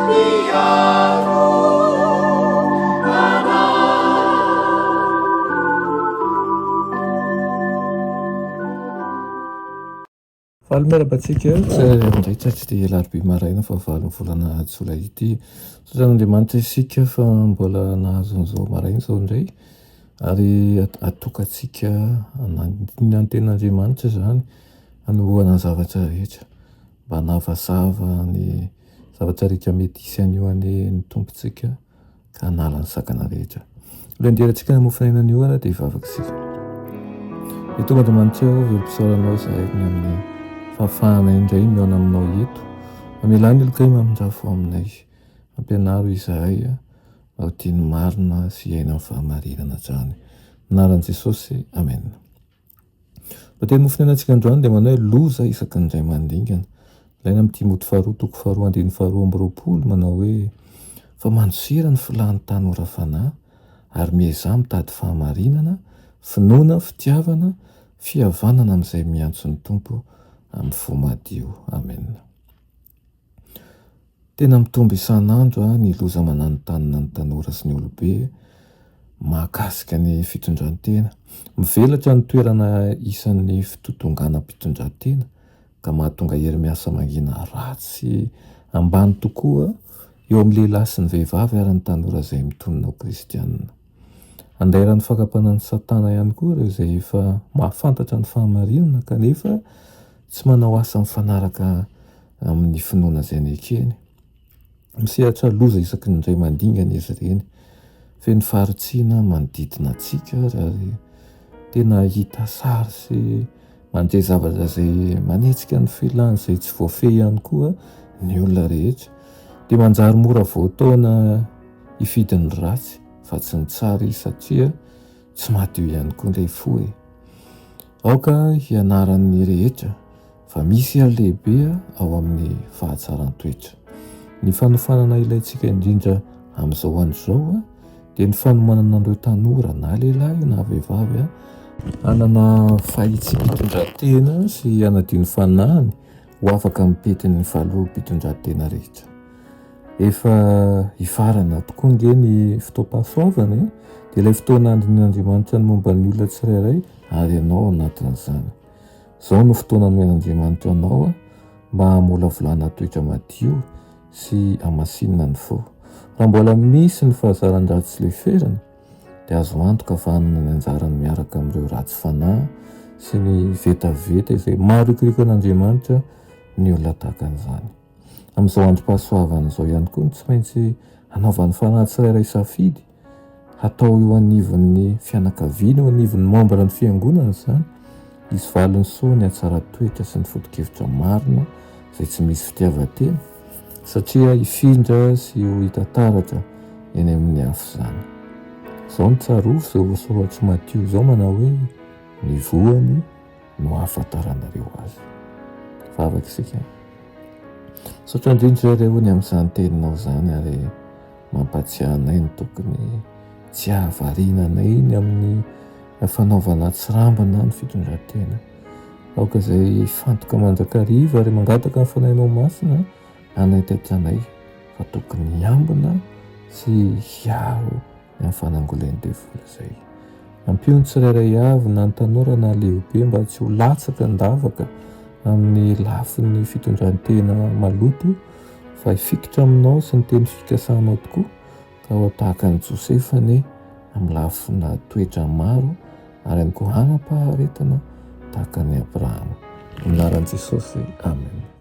mpiaro anay. Faly miarahaba antsika tsirairay indray tratry ity alarobia maraina fahavalon'ny volana jolay ity. Misaotra an'Andriamanitra isika fa mbola nahazo an'izao maraina izao indray ary atokantsika ny anten'Andriamanitra izany hanombohana ny zavatra rehetra mba hanavazava ny zavatra rehetra mety hisy anio anie ny Tompontsika. ka hanala ny sakana rehetra. Ilay andirantsika namofonaina ny orana dia hivavaka isika. Dia tonga Andriamanitra eo, velom-pisaorana izahay ny amin'ny fahafahana indray mihaona aminao eto. Mamelà ny helokay mamindrafo aminay. Ampianaro izahay mba ho tia ny marina sy hiaina amin'ny fahamarinana hatrany. Anaran'i Jesosy, Amen. Ny teny nofinenantsika androany dia manao hoe loza isaky ny indray mandingana. Ilaina amin'ny Timoty faharoa toko faharoa andininy faharoa amby 20 manao hoe fa mandosira ny filàn'ny tanora fanahy ary miezaha mitady fahamarinana, finoana, fitiavana, fihavanana amin'izay miantso ny Tompo amin'ny fo madio. Amena. Tena mitombo isan'andro ny loza mananontanona ny tanora sy ny olobe mahakasika ny fitondran-tena. Mivelatra ny toerana isan'ny fitotonganam-pitondran-tena ka mahatonga hery miasa mangina ratsy sy ambany tokoa eo amin'ny lehilahy sy ny vehivavy ary ny tanora izay mitonona ho kristiana. Andairan'ny fakam-panahin'i Satana ihany koa ireo izay efa mahafantatra ny fahamarinana kanefa tsy manao asa mifanaraka amin'ny finoana izay nekeny. Misehatra loza isaky ny indray mandingana izy ireny. Feno faharatsiana manodidina antsika ary ary tena hita sary sy mandre zavatra izay manetsika ny filany izay tsy voafehy ihany koa ny olona rehetra. Dia manjary mora voataona hifidy ny ratsy fa tsy ny tsara izy satria tsy madio ihany koa ilay fo e. Aoka hianaran'ny rehetra fa misy hery lehibe ao amin'ny fahatsaran-toetra. Ny fanofanana ilaintsika indrindra amin'izao andro izao dia ny fanomanana an'ireo tanora na lehilahy io na vehivavy hanana fahitsim-pitondran-tena sy hanadio ny fanahiny ho afaka mipety ny fahaloham-pitondran-tena rehetra. Efa hifarana tokoa ange ny fotoam-pahasoavana e! Dia ilay fotoana handinihan'Andriamanitra ny momba ny olona tsirairay ary ianao ao anatin'izany. Izao no fotoana nomen'Andriamanitra anao mba hamolavolana toetra madio sy hamasinina ny fo. Raha mbola misy ny fahazaran-dratsy leferina, dia azo antoka fa hanana ny anjarany miaraka amin'ireo ratsy fanahy sy ny vetaveta izay maharikoriko an'Andriamanitra ny olona tahaka an'izany. Amin'izao androm-pahasoavana izao ihany koa no tsy maintsy hanaovan'ny fanahy tsirairay safidy hatao eo anivon'ny fianakaviana, eo anivon'ny membre ny fiangonana izany, hisy valiny soa ny hatsaran-toetra sy ny foto-kevitra marina izay tsy misy fitiavan-tena, satria hifindra sy ho hita taratra eny amin'ny hafa izany. Izao no tsarovy izao voasoratr'i Matio izao manao hoe, ny voany no ahafantaranareo azy. Vavaka isika. Misaotra indrindra ireo ny amin'izany teninao izany ary Mampatsiahy anay ny tokony tsy hahavariana anay ny amin'ny fanaovana tsirambina ny fitondran-tena. Aoka izay hifantoka mandrakariva ary mangataka ny Fanahinao Masina hanaitaitra anay fa tokony hiambina sy hiaro ny amin'ny fanangolen'ny devoly izay. Ampio ny tsirairay avy na ny tanora na lehibe mba tsy ho latsaka an-davaka amin'ny lafiny fitondran-tena maloto fa hifikitra aminao sy ny teny fikasanao tokoa ka ho tahaka an'i Josefa anie amin'ny lafina toetra maro ary ihany koa hanam-paharetana tahaka an'i Abrahama. Amin'ny anaran'i Jesosy, Amen.